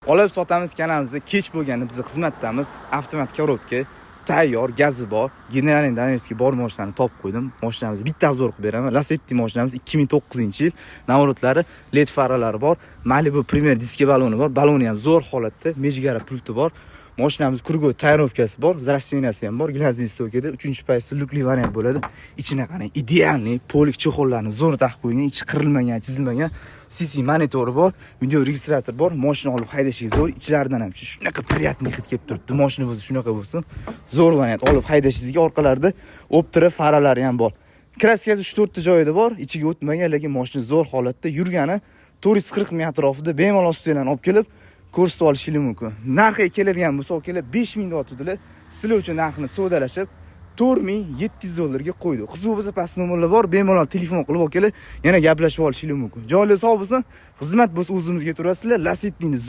Olib sotamiz kanalimizda kech bo'lganda biz xizmatdamiz. Avtomat коробка, tayyor, gazi bor. Генеральный Донецкий bor mashinani topib qo'ydim. Mashinamizni bitta обзор qilib beraman. Lasetti mashinamiz 2009-yil. Наворот lari, LED faralari bor. Malibu Premier diski baloni bor. Baloni ham zo'r holatda, mejgara pulti bor. Mashinamiz круговой тонировка si bor, зращение si ham bor. Глазный стойка da 3-paysi люк li variant bo'ladi. Ichini qarang, идеальный полик чехол larni zo'r taqib qo'ygan, ichi qirilmagan, chizilmagan. CC monitori bor, video registrator bor. Mashina olib haydashga zo'r, ichlaridan ham shunaqa приятный hid kelib turibdi. Mashina bo'lsa shunaqa bo'lsin. Zo'r variant olib haydashingizga orqalarida Optra faralari ham bor. Краска si 3-4 ta joyida bor, ichiga o'tmagan, lekin mashina zo'r holatda yurgani 440 ming atrofida bemalol studiyani olib kelib ko'rsatib olishingiz mumkin. Narxiga keladigan bo'lsa, akalar, 5000 deyotgandilar. Sizlar uchun narxini savdolashib 4700 dollarga qo'ydi. Qiziq bo'lsa, past nomerlar bor, bemalol telefon qilib, akalar, yana gaplashib olishingiz mumkin. Joylar sog' bo'lsin, xizmat bo'lsa o'zimizga turasizlar. Lasettini